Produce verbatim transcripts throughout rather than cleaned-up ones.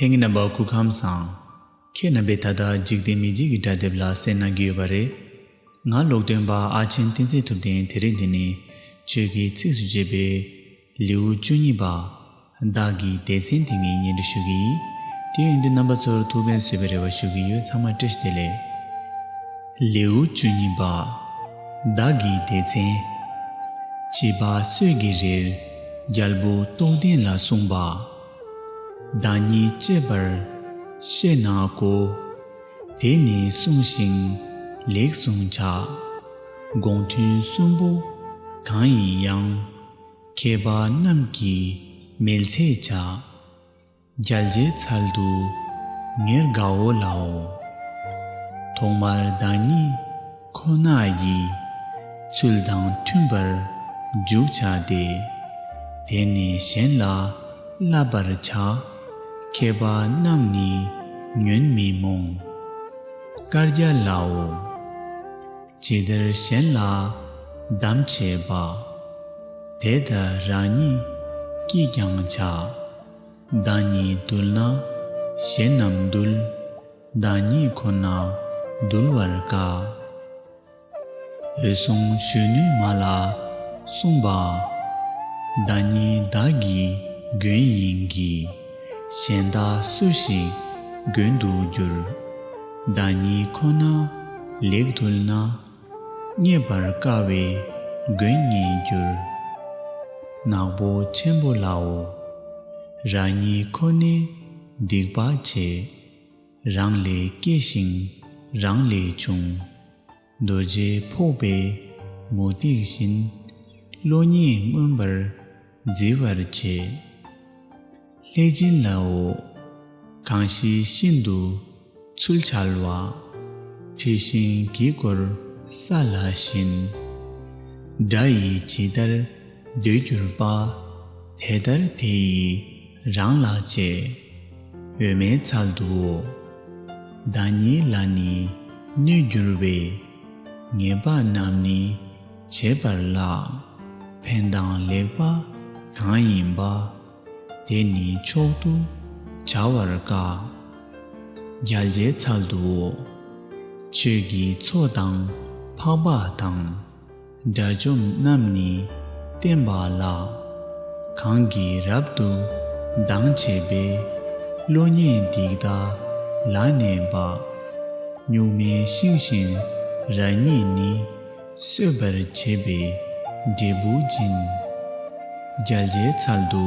ལྷན་རྒྱས་རྣམ་པ་སྐུ་ཁམས་བཟང་། ཁྱེད་རྣམ་པས་ད་ལྟ་འཇིག་རྟེན་མི་མཇེད་ཀྱི་དྲ་དེབ་ལ་གསན་གནང་གི་ཡོད་པ་རེད། ང་ཀློག་འདོན་པ་ཨ་ཆེན་བསྟན་འཛིན་ཐུབ་བསྟན། དེ་རིང་འདི་ནས་ཆོས་ཀྱི་ཚིགས་སུ་བཅད་པའི་ལེའུ་བཅུ་གཉིས་པ། བདག་གི་སྡེ་ཚན་དེ་ངས་སྙན་སྒྲོན་ཞུ་གི་ཡིན། དེ་ཡིན་དུས་རྣམ་པ་ཚོར་ཐུགས་ཕན་གསོས་པའི་རེ་བ་ཞུ་གི་ཡོད། ཚང་མ་བཀྲ་ཤིས་བདེ་ལེགས། ལེའུ་བཅུ་གཉིས་པ། བདག་གི་སྡེ་ཚན། བྱིས་པ་གསོས་ཀྱི་རིར་རྒྱལ་པོ་རྟོགས་ལྡན་ལ་གསུངས་པ། བདག་ཉིད་གཅེས་པར་བཤད་ན་གོ། དེ་ནི་བསྲུང་ཞིང་ལེགས་བསྲུང་བྱ། དགོངས་མཐུན་གསུམ་པོ་གང་ཡིན་ཡང་། མཁས་པ་རྣམས་ཀྱིས་མེལ་ཚེ་བྱ། རྒྱལ་བྱེད་ཚལ་དུ་ཉེར་དགའ་བོ་ལའོ། ཐོག་མར་བདག་ཉིད་ཁོ་ན་ཡི། ཚུལ་དང་མཐུན་པར་འཇུག་བྱ་སྟེ། དེ་ནས་གཞན་ལ་བསླབ་པར་བྱ། མཁས་པ་རྣམས་ནི་ཉོན་མི་མོངས། བཀའ་རྒྱ་ལའོ། ཇི་ལྟར་གཞན་ལ་དམ་བཅས་པ། དེ་ལྟར་རང་ཉིད་ཀྱིས་ཀྱང་བྱ། བདག་ཉིད་འདུལ་ན་གཞན་རྣམས་འདུལ། བདག་ཉིད་ཁོ་ན་འདུལ་བར་དཀའ། འོད་སྲུང་གཞོན་ནུའི་མ་ལ་གསུངས་པ། བདག་ཉིད་བདག་གི་མགོན་ཡིན་གྱི། གཞན་དག་སུ་ཞིག་མགོན་དུ་འགྱུར། བདག་ཉིད་ཁོ་ན་ལེགས་ཐུལ་ན། རྙེད་པར་དཀའ་བའི་མགོན་རྙེད་འགྱུར། ནག་པོ་ཆེན་པོ་ལའོ། རང་ཉིད་ཁོ་ནས་སྡིག་པ་བྱེད། རང་ལས་སྐྱེས་ཤིང་རང་ལས་བྱུང་། རྡོ་རྗེ་ཕོག་པའི་མུ་ཏིག་བཞིན། བློ་ཉིད་མངོན་པར་བརྫི་བར་བྱེད། ལྷས་སྦྱིན་ལའོ། གང་ཞིག་ཤིན་ཏུ་ཚུལ་འཆལ་བ། འཁྲི་ཤིང་གི་གུར་ས་ལ་བཞིན། དགྲ་ཡིས་ཇི་ལྟར་འདོད་གྱུར་པ། དེ་ལྟར་དེ་ཡིས་རང་ལ་བྱེད། འོད་མའི་ཚལ་དུའོ། བདག་ཉིད་ལ་ནི་གནོད་གྱུར་པའི། ཉེས་པ་རྣམས་ནི་བྱེད་པར་སླ། ཕན་དང་ལེགས་པ་གང་ཡིན་པ། དེ་ནི་མཆོག་ཏུ་བྱ་བར་དཀའ། རྒྱལ་བྱེད་ཚལ་དུའོ། ཆོས་ཀྱི་མཚོ་དང་འཕགས་པ་དང་། དགྲ་བཅོམ་རྣམས་ནི་བསྟེན་པ་ལ། གང་གིས་རབ་ཏུ་སྡང་བྱེད་པའི། བློ་ཉིད་སྡིག་ལྟ་ལ་གནས་པ། གཉུག་མའི་ཤིང་བཞིན་རང་ཉིད་ནི། གསོད་པར་བྱེད་པའི་འབྲས་བུ་འབྱིན། རྒྱལ་བྱེད་ཚལ་དུ་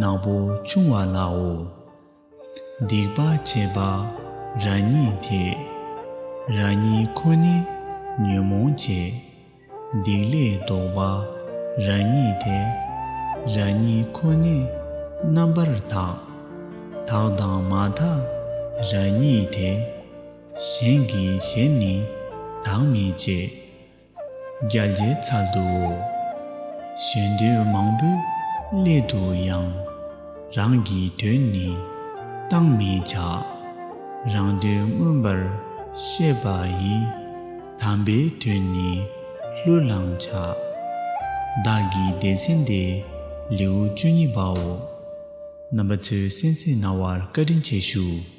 ནག་པོ་ཆུང་བ་ལའོ། སྡིག་པ་བྱེད་པ་རང་ཉིད་དེ། རང་ཉིད་ཁོ་ནས་ཉོན་མོངས་བྱེད། སྡིག་ལས་ལྡོག་པ་རང་ཉིད་དེ། རང་ཉིད་ཁོ་ནས་རྣམ་པར་དག། དག་དང་མ་དག་རང་ཉིད་དེ། གཞན་གྱི་ཞེན་ནི་དག་མི་བྱེད། རྒྱལ་བྱེད་ཚལ་དུའོ། གཞན་འདོད་མང་པོའི་སླད་དུ་ཡང་། རང་གི་དོན་ནི་བཏང་མི་བྱ། རང་དོན་མངོན་པར་ཤེས་པ་ཡིས། དམ་པའི་དོན་ནི་བསླུ་ལང་བྱ། བདག་གི་སྡེ་ཚན་དེ་ལེའུ་བཅུ་གཉིས་པའོ། རྣམ་པ་ཚོས་གསན་གཟིགས་གནང་བར་བཀའ་དྲིན་ཆེ་ཞུ།